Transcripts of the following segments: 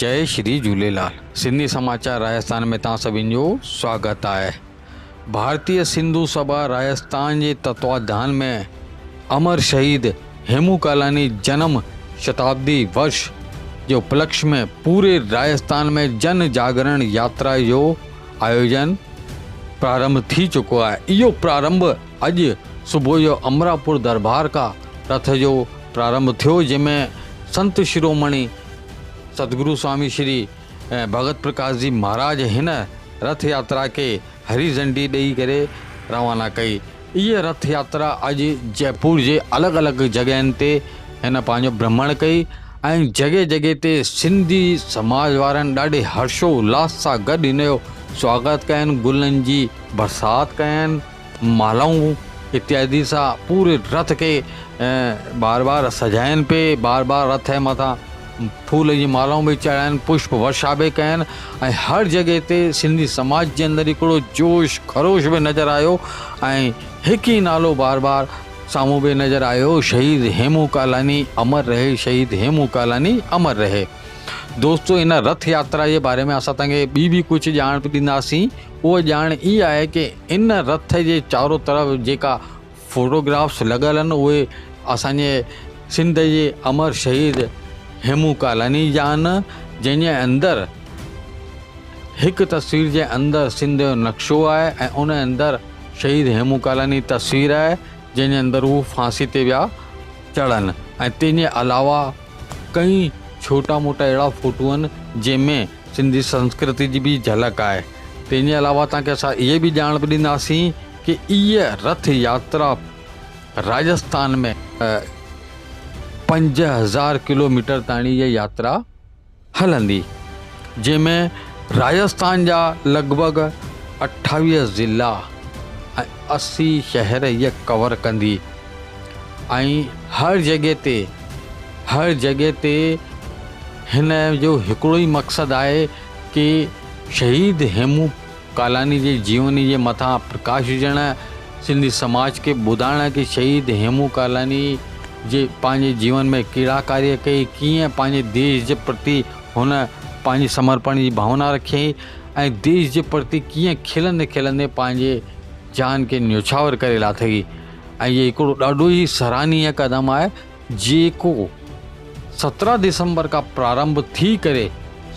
جئي شري جهوليلال سنڌي سماچار راجسٿان ۾ توهان سڀني جو سواگت آهي ڀارتيه سنڌو سڀا راجسٿان جي تتواڌان ۾ امر شهيد هيمون ڪالاڻي جنم شتابدي ورش جي اپلڪش ۾ پوري راجسٿان ۾ جن جاگرڻ ياترا جو آيوجن پرارنڀ ٿي چڪو آهي اهو پرارنڀ اڄ صبح جو امراپور دربار کا رٿ جو پرارنڀ ٿيو جنهن ۾ سنت شرومڻي ستگرو سوامي شري ڀڳت پرڪاش جي مهاراج هن رٿ ياترا کي هري جهنڊي ڏئي ڪري روانا ڪئي. اها رٿ ياترا اڄ جئپور جي الڳ الڳ جڳهين تي هن پنهنجو ڀرمڻ ڪئي ۽ جڳهه جڳهه تي سنڌي سماج وارن ڏاڍي هرشو الاس سان گڏ هن جو سواگت ڪين، گلن جي برسات ڪين، مالائون اتيادي سان پوري رٿ کي بار بار سجائين پي، بار بار رٿ جي مٿان ڦول جي مالائون به چڙهائين، پشپ ورشا به ڪين ۽ هر جڳهه تي سنڌي سماج جي اندر هڪڙو جوش خروش به نظر آيو ۽ هڪ ئي نالو بار بار سامهون به نظر آيو شهيد هيمون ڪالاني امر رهي شهيد هيمون ڪالاني امر رهي. دوستو ان رٿ ياترا جي باري ۾ اسان توهان کي ٻي به ڪجهه ڄاڻ به ڏينداسين اها ڄاڻ اها آهي ڪي ان رٿ جي چارو طرف جيڪا فوٽوگرافس لڳل آهن اهي اسان جي سنڌ جي امر شهيد هيمون ڪالاڻي جا آهن جنهن جي اندر هڪ تصوير جي اندر سنڌ جو نقشو آهي ۽ ان اندر شهيد هيمون ڪالاڻي تصوير آهي جنهن جي اندر هو ڦاسي تي ويا چڙهن ۽ تنهن جي علاوه ڪئي ڇوٽا موٽا اهڙا فوٽو آهن جنهن ۾ سنڌي سنسڪرتي جي به جهلڪ آهي. تنهن جي علاوه توهان کي اسان اهي به ڄاڻ به ڏينداسين ڪي اهي رٿ ياترا راجسٿان ۾ 5000 ڪلو ميٽر تائين اها ياترا هلندي جنهن ۾ راجسٿان جا لڳ ڀڳ 28 ضلعا ۽ 80 شهر هيء ڪور ڪندي ۽ هر جڳهه تي هر جڳهه تي هن جو هڪڙو ئي مقصد آهي ڪي شهيد هيمون ڪالاڻي جي جيوني جي مٿان پرڪاش وجهڻ، سنڌي سماج کي ٻڌائڻ ڪي شهيد هيمون ڪالاڻي جي پنهنجي جيون ۾ ڪهڙا ڪاريه ڪئي، ڪيئن پنهنجي ديش جي پرتي هن پنهنجي سمرپڻ جي ڀاونا رکيائين ۽ ديش جي پرتي ڪيئن کلندي کلندي پنهنجي جان کي نيوڇاور ڪري لاٿئي ۽ هي هڪڙو ڏاڍو ئي سراهنيه قدم آهي جيڪو 17 ڊسمبر کان پرارنڀ ٿي ڪري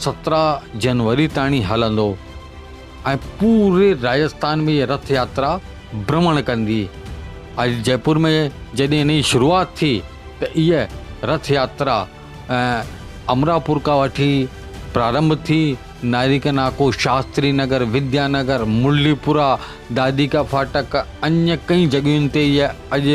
17 جنوري تاڻي هلندو ۽ پوري راجسٿان ۾ هي رٿ ياترا ڀرمڻ ڪندي. اڄ جئپور ۾ جڏهن ان جي شروعات ٿي ته هيء رٿ ياترا امراپور کان وٺي پرارنڀ ٿي، ناريڪ ناڪو، شاستري نگر، وديا نگر، مرلي پورا، دادي ڪا ڦاٽڪ انيه ڪئين جڳهين تي هيء اڄ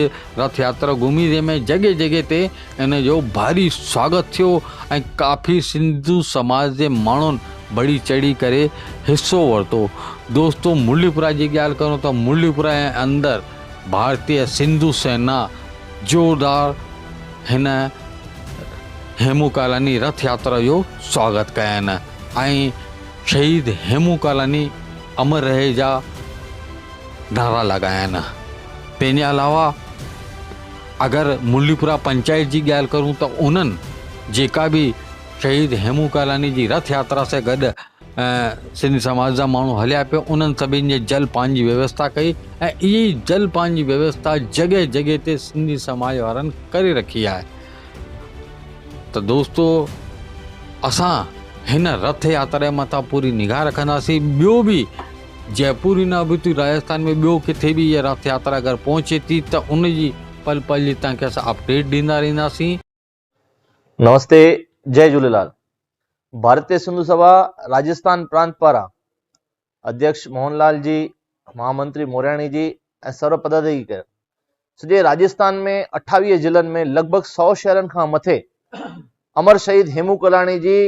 رٿ ياترا گهمي جنهن ۾ جڳهه جڳهه تي ان جو ڀاري سواگت ٿيو ۽ ڪافي سنڌو سماج جي ماڻهن بڙي چڙهي ڪري حصو ورتو. دوستو مرلي پورا جي ڳالهه ڪرون ته مرلي پورا جي اندر ڀارتيه سنڌو سينا زوردار هن هيمون ڪالاڻي رٿ ياترا جو سواگت ڪين ۽ شهيد هيمون ڪالاڻي امر رهي جا نعرا لڳايائين. تنهن جي علاوه اگر مرليپورا پنچائت جي ڳالهه ڪرون ته انهن جيڪا به شهيد هيمون ڪالاڻي جي رٿ ياترا سان گڏ سنڌي سماج جا ماڻهو هليا پيا انهن سڀني جي جل پان جي ويوسٿا ڪئي ۽ اهي ئي جل پان جي ويوسٿا جڳهه جڳهه تي سنڌي سماج وارن ڪري رکي آهي ته دوستو اسان هن رٿ ياترا جي مٿان پوري نگاهه رکنداسين ٻيو به جئپور ئي نه ابتي راجسٿان ۾ ٻيو ڪٿي به اها رٿ ياترا اگر پهچي ٿي ته ان جي پل پل جي توهان کي اسان اپڊيٽ ڏيندا رهنداسين. نمستي جئي جهوليلال ڀارتيه سنڌو سڀا راجسٿان پرانت پاران اڌيڪش موهن لال جي مهامنتري مورياڻي جي ۽ سرو پداڌيڪاري سڄي راجسٿان ۾ 28 ضلعن ۾ لڳ ڀڳ 100 شهرن کان مٿي امر شهيد هيمون ڪلاڻي جي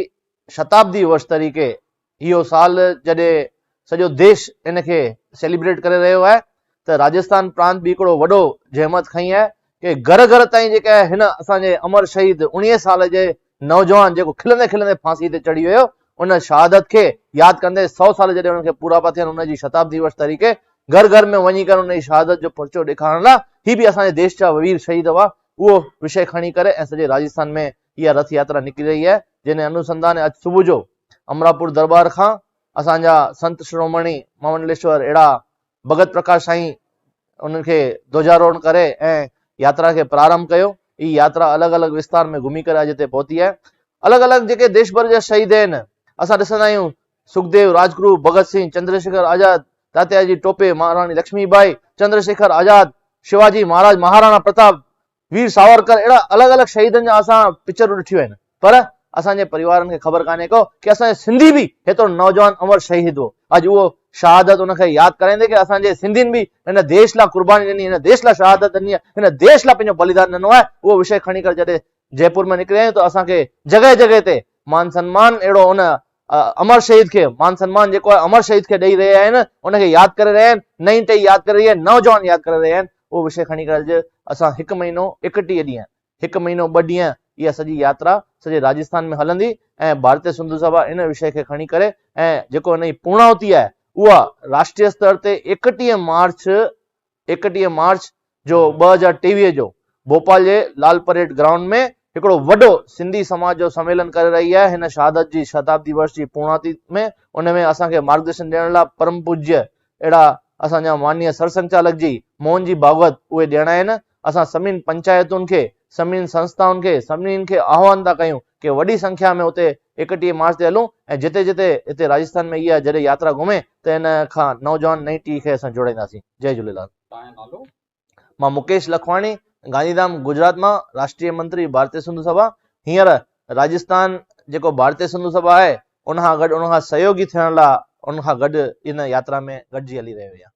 شتابدي ورش طريقي اهو سال جڏهن سڄو ديش ان کي سيليبريٽ ڪري رهيو آهي ته راجسٿان پرانت به هڪڙو وڏو جهمت کنئي آهي ڪي گهر گهر تائين جيڪا هن اسان جي امر شهيد 19 سال جي نوجوان جيڪو کلندي کلندي ڦاسي تي چڙهي ويو ان شهادت کي ياد ڪندي 100 سال جڏهن انهن کي پورا پيا ٿين ان جي شتابدي ورش طريقي گهر گهر ۾ وڃي ڪري ان جي شهادت جو پرچو ڏيکارڻ لاء هي به اسان جي ديش جا وير شهيد هئا اهو وشي کڻي ڪري ۽ سڄي راجسٿان ۾ اها رٿ ياترا نڪري رهي آهي. جنهن انوسنڌان اڄ صبح جو امراپور درٻار کان اسان جا سنت شرومڻي مهامنڊليشور اهڙا ڀڳت پرڪاش سائين انهن کي ڌوجاروهڻ ڪري ۽ ياترا کي پرارنڀ ڪيو. هي ياترا الڳ الڳ وستار ۾ گهمي ڪري اڄ هتي پهتي آهي. الڳ الڳ جيڪي ديش ڀر جا شهيد آهن اسان ڏسندا آهيون سکديو، راجگرو، ڀڳت سنگهه، چندرشيکر آزاد، تاتياجي ٽوپي، مهاراڻي لڪشمي ٻائي، چندرشيکر آزاد، شيواجي مهاراج، مهاراڻا پرتاپ، وير ساورڪر اهڙا الڳ الڳ شهيدن جا اسان پڪچرون ڏٺيون آهن پر اسان جي پريوارن کي خبر ڪانهي ڪو ڪي اسان جي سنڌي به هيترو نوجوان امر شهيد هو اڄ اهو شهادت ان کي ياد ڪرائيندي ڪي اسان جي سنڌين به هن ديش لا قرباني ڏني هن ديش لا شهادت ڏني هن ديش لا پنهنجو بليدان ڏنو آهي اهو وشي کڻي ڪري جڏهن جئپور ۾ نڪري آيون ته اسان کي جڳهه جڳهه تي مان سنمان اهڙو ان امر شهيد کي مان سنمان جيڪو آهي امر شهيد کي ڏئي رهيا آهن ان کي ياد ڪري رهيا آهن نئين ٽهي ياد ڪري رهي آهي نوجوان ياد ڪري رهيا آهن اهو وشي کڻي ڪري اڄ اسان هڪ مهينو 31 ڏينهن هڪ مهينو ٻه ڏينهن اها سڄي ياترا سڄي راجستان ۾ هلندي ۽ ڀارتي سنڌو سڀا ان وشي کي کڻي ڪري ۽ جيڪو ان جي پورڻاهوتي آهي اها راشٽري استر تي 31 مارچ 31 مارچ جو 2023 جو ڀوپال جي لال پريڊ گرائونڊ ۾ هڪڙو وڏو سنڌي سماج جو سميلن ڪري رهي آهي هن شهادت جي شتابدي ورش جي پورڻاتي ۾ ان ۾ اسان کي مارگدرشن ڏيڻ لاء پرم پوجيه اهڙا اسان جا مانيه سرسنگچالڪ جي موهن جي ڀاڳوت اهي ڏيڻا آهن اسان سڀني پنچائتن کي سڀني سنسٿائن کي سڀني کي آهوان ٿا ڪيون ڪي وڏي سنکيا ۾ اتي 31 مارچ تي هلون ۽ جتي جتي هتي راجستان ۾ اها جڏهن ياترا گهمي ته ان کان نوجوان نئين ٽهي کي اسان جوڙائينداسين. جئي جهوليلال. توهان جو نالو؟ مان مڪيش لکواڻي گانڌيڌام گجرات مان راشٽريه منتري ڀارتيه سنڌو سڀا هينئر راجستان جيڪو ڀارتيه سنڌو سڀا آهي ان کان گڏ ان کان سهيوگي ٿيڻ لا ان کان گڏ ان ياترا ۾ گڏجي هلي رهيو آهيان.